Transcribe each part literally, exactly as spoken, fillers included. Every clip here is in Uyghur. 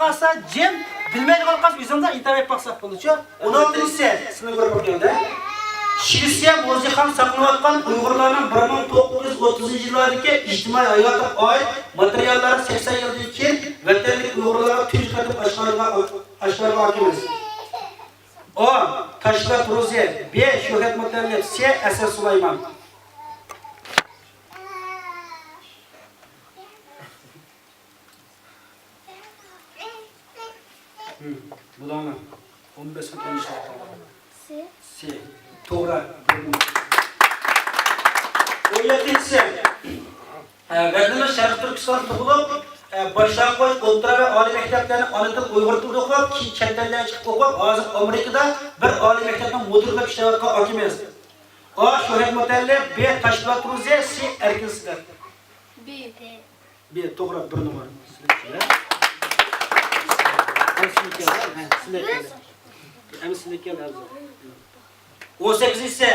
قالسا جىم، بىلمەيدىغان قالسا ئۆزۈڭلار ئىنتايىن باقساق بولىدۇچۇ. ئون ئالتىنچىسى، سىزنىڭ گۇرۇپپىڭىزدا شىۋېتسىيە مۇزېيخانىدا ساقلىنىۋاتقان ئۇيغۇرلارنىڭ بىر مىڭ توققۇز يۈز ئوتتۇزىنچى يىللاردىكى ئىجتىمائىي ھاياتىغا ئائىت ماتېرىياللار سەكسەن يىلدىن كېيىن ۋەتەندىكى ئۇيغۇرلارغا تۇنجى قېتىم ئاشكارىلىغان، ئاشكارىلىغان ئاكىمىز. ئا، تاشپولات روزى، بې، شۆھرەت مۇتەللىپ، سې، ئەسەت سۇلايمان. ھىم، بۇلارنىڭ ئون بەش مىنۇت ئون ئىش ۋاقتى بار. سې. سې. توغرا. ئون يەتتىنچىسى. ئە، ۋەتىنىمىز شەرقىي تۈركىستاندا تۇغۇلۇپ، ئە، باشلانغۇچ، ئوتتۇرا ۋە ئالىي مەكتەپلەرنى ئانا تىل ئۇيغۇر تىلىدا ئوقۇپ، كېيىن چەت ئەللەرگە چىقىپ ئوقۇپ، ھازىر ئامېرىكىدا بىر ئالىي مەكتەپنىڭ مۇدىرى بولۇپ ئىشلەۋاتقان ئاكىمىز. ئا، شۆھرەت مۇتەللىپ، بې، تاشپولات روزى، سې، ئەركىن سىدىق. بې. بې، توغرا، بىر نومۇر. سىلەرگە. ئەمسىلىككە، ھە، سىلەرگە. ئەمسىلىككە ھازىر. ئون سەككىزىنچىسى،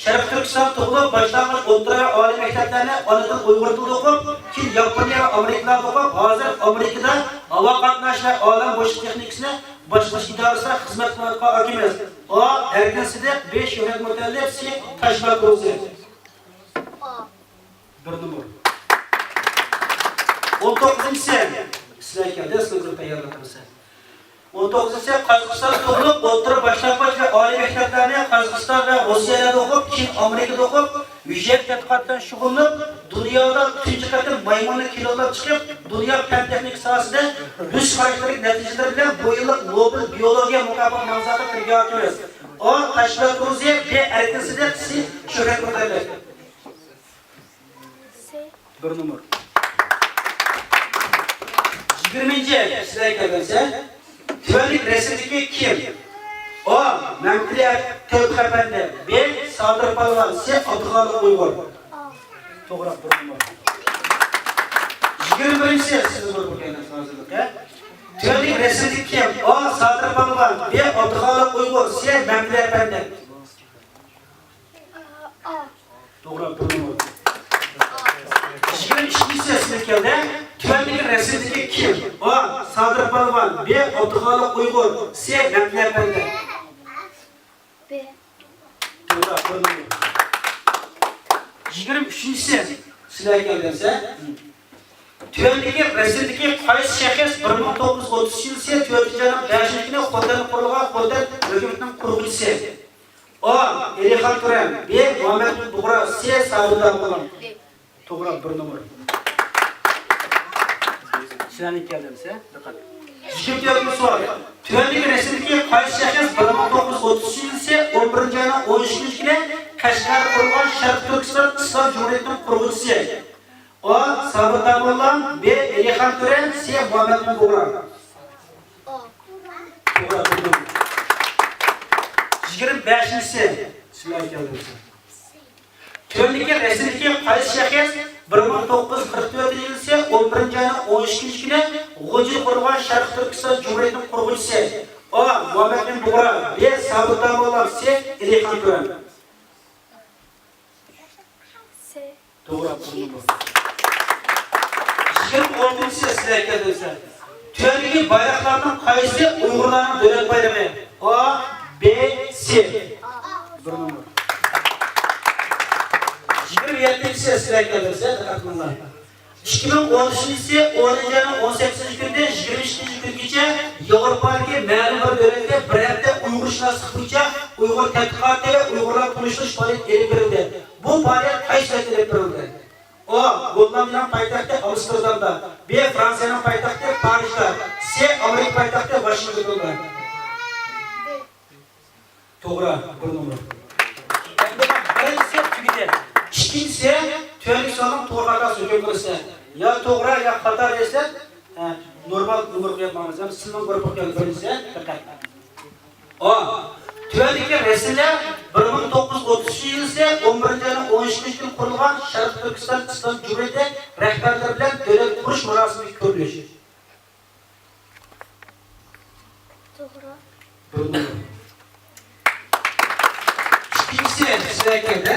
شەرقىي تۈركىستان تۇغۇلۇپ، باشلانغۇچ، ئوتتۇرا ۋە ئالىي مەكتەپلەرنى ئانا تىل ئۇيغۇر تىلىدا ئوقۇپ، كېيىن ياپونىيە ۋە ئامېرىكىلاردا ئوقۇپ، ھازىر ئامېرىكىدا ھاۋا قاتناش ۋە ئالەم بوشلۇق تېخنىكىسىنى باشقۇرۇش ئىدارىسىدا خىزمەت قىلىۋاتقان ئاكىمىز. ئا، ئەركىن سىدىق، بې، شۆھرەت مۇتەللىپ، سې، تاشپولات روزى. بىر نومۇر. ئون توققۇزىنچىسى. سىلەر كەلدى، سىلەر بىر تەييارلىق قىلسا. ئون توققۇزىنچىسى، قازاقىستاندا تۇغۇلۇپ، ئوتتۇرا، باشلانغۇچ ۋە ئالىي مەكتەپلەرنى قازاقىستان ۋە روسىيەلەردە ئوقۇپ، كېيىن ئامېرىكىدا ئوقۇپ، ھۆججەت تەتقىقات بىلەن شۇغۇللىنىپ، دۇنيادا تۇنجى قېتىم مايمۇننى كىلونلاپ چىقىپ، دۇنيا پەن تېخنىكا ساھەسىدە مۇشت خاراكتېرلىك نەتىجىلىرى بىلەن بۇ يىللىق نوبېل بىئولوگىيە مۇكاپات نامزاتىغا كىرگەن ئاكىمىز. ئا، تاشپولات روزى، بې، ئەركىن سىدىق، سې، شۆھرەت مۇتەللىپ. بىر نومۇر. يىگىرمىنچى، سىلەر كەلگەنسە. تۆۋەندىكى رەسىمدىكى كىم؟ ئا، مەمتىلى تەۋپىق ئەپەندى. بې، سادىر پالۋان. سې، ئابدۇخالىق ئۇيغۇر. توغرا، بىر نومۇر. يىگىرمە بىرىنچىسى، سىز بىر بولغان ھازىرلىق، ھە؟ تۆۋەندىكى رەسىمدىكى كىم؟ ئا، سادىر پالۋان. بې، ئابدۇخالىق ئۇيغۇر. سې، مەمتىلى ئەپەندى. ئا. توغرا، بىر نومۇر. يىگىرمە ئۈچىنچىسى سىزگە كەلدى. تۆۋەندىكى رەسىمدىكى كىم؟ ئا، سادىر پالۋان. بې، ئابدۇخالىق ئۇيغۇر. سې، مەمتىلى ئەپەندى. بې. توغرا، بىر نومۇر. يىگىرمە ئۈچىنچىسى سىلەر كەلگەنسە. تۆۋەندىكى رەسىمدىكى قايسى شەخس بىر مىڭ توققۇز يۈز ئوتتۇز يىلى تۆتىنچى ئاينىڭ بەشىنچى كۈنى خوتەندە قۇرۇلغان خوتەن ھۆكۈمىتىنىڭ قۇرغۇچىسى؟ ئا، ئېلىخان تۆرەم. بې، مۇھەممەد بۇغرا. سې، سابىر داموللام. توغرا، بىر نومۇر. سىلەرنىڭ كەلدىمسە، دىققەت. يىگىرمە تۆتىنچى سوئال. تۆۋەندىكى رەسىمدىكى قايسى شەخس بىر مىڭ توققۇز يۈز ئوتتۇز ئۈچىنچى يىلى ئون بىرىنچى ئاينىڭ ئون ئۈچىنچى كۈنى قەشقەردە قۇرۇلغان شەرقىي تۈركىستان ئىسلام جۇمھۇرىيىتىنىڭ قۇرغۇچىسى؟ ئا، سابىر داموللام. بې، ئېلىخان تۆرەم. سې، مۇھەممەد بۇغرا. توغرا، بىلدىم. يىگىرمە بەشىنچىسى. بىسمىللاھىررەھمانىررەھىم. تۆۋەندىكى رەسىمدىكى قايسى شەخس بىر مىڭ توققۇز يۈز قىرىق تۆتىنچى يىلى ئون بىرىنچى ئاينىڭ ئون ئۈچىنچى كۈنى غۇلجىدا قۇرۇلغان شەرقىي تۈركىستان جۇمھۇرىيىتىنىڭ قۇرغۇچىسى؟ ئا، مۇھەممەد ئەمىن بۇغرا. بې، سابىر داموللام. سې، ئېلىخان تۆرەم. سې. توغرا، بىر نومۇر. يىگىرمە ئالتىنچىسى سىلەر كەلدىڭىزلەر. تۆۋەندىكى بايراقلارنىڭ قايسىسى ئۇيغۇرلارنىڭ دۆلەت بايرىقى؟ ئا، بې، سې. بىر نومۇر. يىگىرمە يەتتىنچىسى سىلەر كەلدىڭىزلەر، دىققەت قىلىڭلار. ئىككى مىڭ ئون ئۈچىنچى يىلى ئونىنچى ئاينىڭ ئون سەككىزىنچى كۈنىدىن يىگىرمە ئىككىنچى كۈنگىچە ياۋروپادىكى مەلۇم بىر دۆلەتتە بىر ھەپتە ئۇيغۇرشۇناسلىق بويىچە ئۇيغۇر تەتقىقاتى ۋە ئۇيغۇرلار تونۇشتۇرۇش پائالىيىتى ئېلىپ بېرىلدى. بۇ پائالىيەت قايسى ۋاقىتتا ئېلىپ بېرىلدى؟ ئا، گوللاندىيەنىڭ پايتەختى ئامستېردامدا. بې، فرانسىيەنىڭ پايتەختى پارىژدا. سې، ئامېرىكا پايتەختى ۋاشىنگتوندا. توغرا، بىر نومۇر. ئەمدى بىرىنچىسى تۈگىدى. ئىككىنچىسى، تۆتىنچى سوئالنىڭ توغرا خاتاسى ھۆكۈم قىلىسىلەر. يا توغرا، يا خاتا دەيسىلەر. ھە، نورمال نومۇر قويۇپ ماڭىمىز. ھەم سىلىنىڭ گۇرۇپپىغا كەلدى بىرىنچىسى. دىققەت. ئا، تۆۋەندىكى رەسىملەر بىر مىڭ توققۇز يۈز ئوتتۇز ئۈچىنچى يىلى ئون بىرىنچى ئاينىڭ ئون ئۈچىنچى كۈنى قۇرۇلغان شەرقىي تۈركىستان ئىسلام جۇمھۇرىيىتى رەھبەرلىرى بىلەن دۆلەت قۇرۇش مۇراسىمىدىكى كۆرۈنۈش. توغرا. بىر نومۇر. ئىككىنچىسى، سىلەر كەلدى.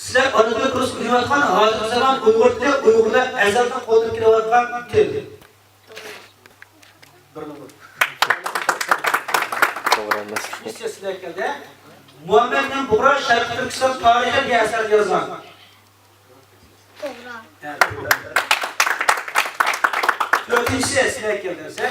سىلەر ئانا تىل كۇرسىغا ئۆگىنىۋاتقان ھازىرقى زامان ئۇيغۇر تىلى ئۇيغۇرلار ئەزەلدىن قوللىنىپ كېلىۋاتقان تىل. بىر نومۇر. توغرا ئەمەس. ئۈچىنچىسى سىلەر كەلدى. مۇھەممەد ئىمام بۇغرا شەرقىي تۈركىستان تارىخى دېگەن ئەسەرنى يازغان. توغرا. ھە، توغرا. تۆتىنچىسى سىلەر كەلدى دېسە.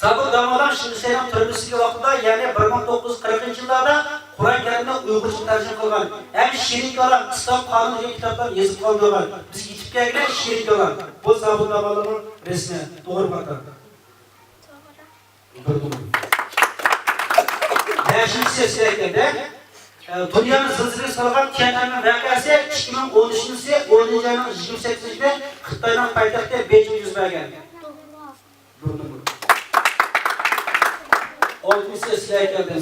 سابىر داموللام شىنشەينىڭ تۈرمىسىدىكى ۋاقتىدا، يەنى بىر مىڭ توققۇز يۈز قىرىقىنچى يىللاردا قۇرئان كەرىمنى ئۇيغۇرچە تەرجىمە قىلغان ھەم شېرىن كالام، ئىسلام قانۇنى دېگەن كىتابلارنى يېزىپ قالدۇرغان. بىز يېتىپ كەلگىنە شېرىن كالام. بۇ سابىر داموللامنىڭ رەسىمى. توغرا خاتا؟ بىر نومۇر. بەشىنچىسى سىلەر كەلدى. ئە، دۇنيانى زىلزىلىگە سالغان تيەنئەنمېن ۋەقەسى ئىككى مىڭ ئون ئۈچىنچى يىل ئونىنچى ئاينىڭ يىگىرمە سەككىزىنچى كۈنى خىتاينىڭ پايتەختى بېيجىڭدا يۈز بەرگەن. بىر نومۇر. ئالتىنچىسى سىلەر كەلدى.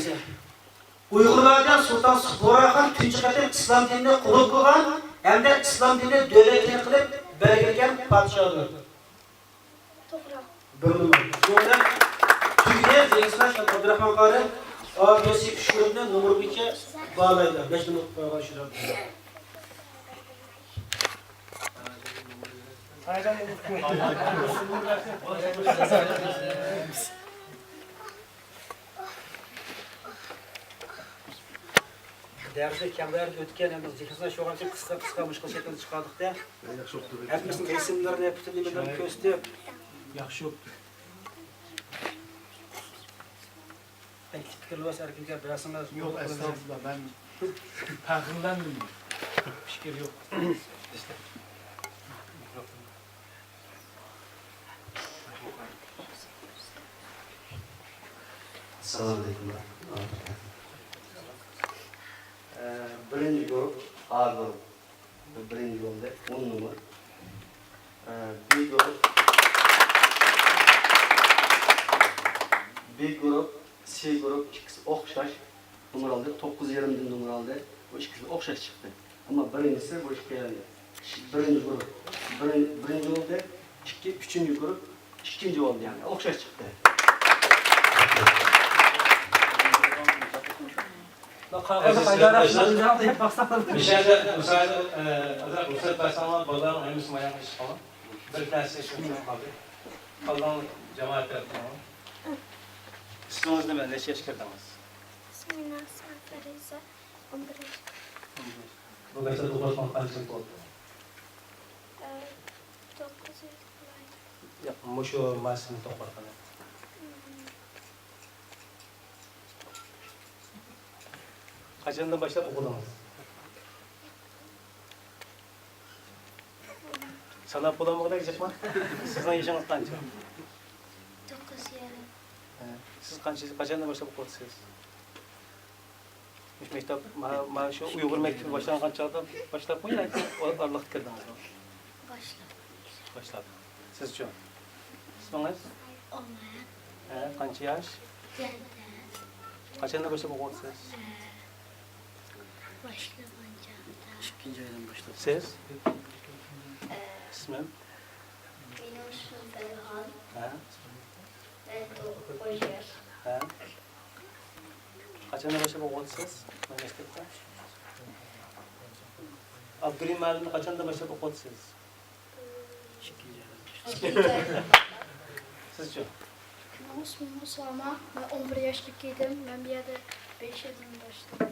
ئۇيغۇرلاردىن سۇلتان سۇخ بۇغراخان تۇنجى قېتىم ئىسلام دىنىنى قوبۇل قىلغان ھەمدە ئىسلام دىنىنى دۆلەت دىنى قىلىپ بەلگىلىگەن پادىشاھدۇر. توغرا. بىر نومۇر. شۇنىڭ بىلەن تۈگىدى. زېرىكسىڭلار، شات ئابدۇراخمان قارى ئا، بى، سى ئۈچ گۇرۇپنى نومۇر بويىچە باھالايدۇ. بەش نومۇر قويغان شۇ. دەرسى كەمرەك ئۆتكەن، ئەمدى زېرىكسىڭلار، شۇنىڭ ئۈچۈن قىسقا، قىسقا مۇشۇ خىل شەكىلدە چىقاردۇق-دە. ياخشى بوپتۇ. ھەممىسىنىڭ ئېسىملىرىنى پۈتۈن نېمىلىرىنى كۆرسىتىپ. ياخشى بوپتۇ. ئەي، پىكىرلىۋالسا ئەركىنلىك بەرسىڭىز. يوق، ئەستەغپۇرۇللا، مەن پەخىرلەندىم. پىكىر يوق. ئەسسالامۇ ئەلەيكۇم. ئە، بىرىنچى گۇرۇپ، ئا گۇرۇپ. بۇ بىرىنچى بولدى، ئون نومۇر. ئە، بى گۇرۇپ، بى گۇرۇپ، سى گۇرۇپ ئىككىسى ئوخشاش نومۇر ئالدى، توققۇز يېرىمدىن نومۇر ئالدى. بۇ ئىككىسى ئوخشاش چىقتى. ئەمما بىرىنچىسى بۇ ئىككى، بىرىنچى گۇرۇپ، بىرىن-، بىرىنچى بولدى، ئىككى، ئۈچىنچى گۇرۇپ ئىككىنچى بولدى، يەنى ئوخشاش چىقتى. قەغەزنى قايتۇرۇپ مۇشۇ يەردە، مۇشۇ يەردە، ئە، ئازراق رۇخسەت بەرسەڭلار، بالىلارنىڭ ھەممىسى مايان قىلىشىپ قالىدۇ. بىر تەسىر شۇ قالدى. قالغان جامائەت تەرىپىدىن. ئىسمىڭىز نېمە؟ نەچچە ياشقا كىردىڭىز؟ ئىسمىم ئىسمىم فەرىزە، ئون بىر ياش. بۇ مەكتەپتە ئوقۇۋاتقان قانچە يىل بولدى؟ ئە، توققۇز يىل بولدى. ياق، مۇشۇ مائۇسنى توقۇۋاتقان. قاچاندىن باشلاپ ئوقۇدىڭىز؟ ساناپ بولالمىغۇدەك جىقما؟ سىزنىڭ يېشىڭىز قانچە؟ توققۇز يېرىم. ھە، سىز قانچە، قاچاندىن باشلاپ ئوقۇۋاتىسىز؟ مۇشۇ مەكتەپ، ما-، مانا شۇ ئۇيغۇر مەكتىپى باشلانغان چاغدا باشلاپمۇ ياكى ئارىلىقتا كىردىڭىزمۇ؟ باشلاپ. باشلاپ. سىزچۇ؟ ئىسمىڭىز؟ ئومەر. ھە، قانچە ياش؟ يەتتە. قاچاندىن باشلاپ ئوقۇۋاتىسىز؟ باشلىغان چاغدا. ئىككىنچى ئايدىن باشلاپ. سىز؟ ئىسمىم؟ مېنىڭ ئىسمىم بەلھال. ھە؟ مەن توققۇز ياش. ھە؟ قاچاندىن باشلاپ ئوقۇۋاتىسىز مەكتەپتە؟ ئابدۇرېھىم مۇئەللىمنى قاچاندىن باشلاپ ئوقۇۋاتىسىز؟ سىزچۇ؟ مېنىڭ ئىسمىم ئۇسامە، مەن ئون بىر ياشقا كىردىم، مەن بۇ يەردە بەش يىلدىن باشلاپ.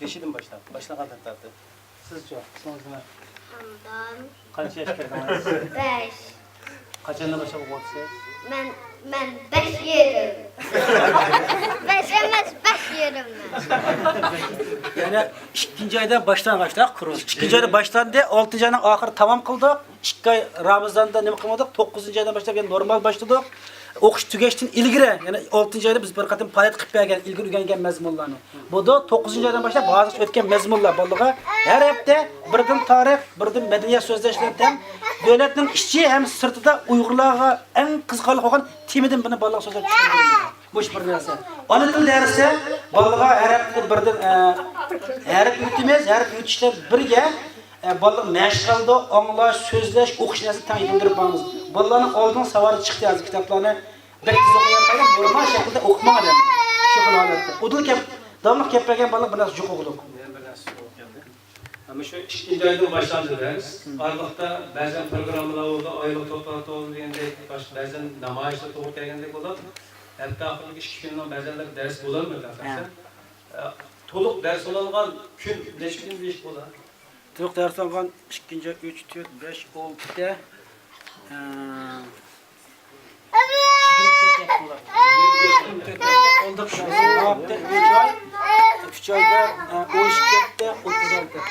بېشىدىن باشلاپ، باشلىغاندىن تارتىپ. سىزچۇ؟ ئىسمىڭىز نېمە؟ ھامدان. قانچە ياشقا كىردىڭىز؟ بەش. قاچاندىن باشلاپ ئوقۇۋاتىسىز؟ مەن، مەن بەش يېرىم. بەش ئەمەس، بەش يېرىم مەن. يەنى ئىككىنچى ئايدا باشلانغان شۇنداق كۇرس. ئىككىنچى ئايدا باشلاندى، ئالتىنچى ئاينىڭ ئاخىرى تامام قىلدۇق. ئىككى ئاي رامىزاندا نېمە قىلمىدۇق، توققۇزىنچى ئايدىن باشلاپ يەنە نورمال باشلىدۇق. ئوقۇش تۈگەشتىن ئىلگىرى، يەنى ئالتىنچى ئايدا بىز بىر قېتىم پائالىيەت قىلىپ بەرگەن، ئىلگىرى ئۆگەنگەن مەزمۇنلارنى. بولدى، توققۇزىنچى ئايدىن باشلاپ ھازىرغىچە ئۆتكەن مەزمۇنلار بالىلارغا ھەر ھەپتە بىردىن تارىخ، بىردىن مەدەنىيەت سۆزلەش بىلەن تەڭ دۆلەتنىڭ ئىچى ھەم سىرتىدا ئۇيغۇرلارغا ئەڭ قىزىقارلىق بولغان تېمىدىن بىرنى بالىلارغا سۆزلەپ چۈشەندۈرىمىز. مۇشۇ بىر نەرسە. ئانا تىل دەرسى بالىلارغا ھەر ھەپتىدە بىردىن، ئە، ھەرپ ئۆگىتىمىز، ھەرپ ئۆگىتىش بىلەن بىرگە، ئە، بالىلار مەشىق قىلىدۇ، ئاڭلاش، سۆزلەش، ئوقۇش نەرسىنى تەڭ يېتىلدۈرۈپ بارىمىز. بالىلارنىڭ ئالدىنقى ساۋادى چىقتى ھازىر كىتابلارنى بەك تېز ئوقۇيالمايدۇ، نورمال شەكىلدە ئوقۇماڭ دەپ. شۇ خىل ھالەتتە. ئۇدۇل كەپ، داۋاملىق كەپ بەرگەن بالىلار بىر نەرسە جۇق ئوقۇدۇق. مەن بىر نەرسە سوراپ كەلدىم. مۇشۇ ئىككىنچى ئايدىن باشلاندى دەرس. ئارىلىقتا بەزەن پروگراممىلار بولدى، ئايلىق توپلار بولدى دېگەندەك، باشقا بەزەن نامايىشلار توغرا كەلگەندەك بولۇپ، ھەپتە ئاخىرىدىكى ئىككى كۈننىڭ بەزەنلىرى دەرس بولالمىدى ئاساسەن. ئە، تولۇق دەرس بولالىغان كۈن نەچچە كۈن دېيىشكە بولىدۇ؟ تولۇق دەرس ئالغان ئىككىنچى، ئۈچ، تۆت، بەش، ئالتە، ئە، يىگىرمە تۆت ۋاقىت بولار. يىگىرمە تۆت ۋاقىت.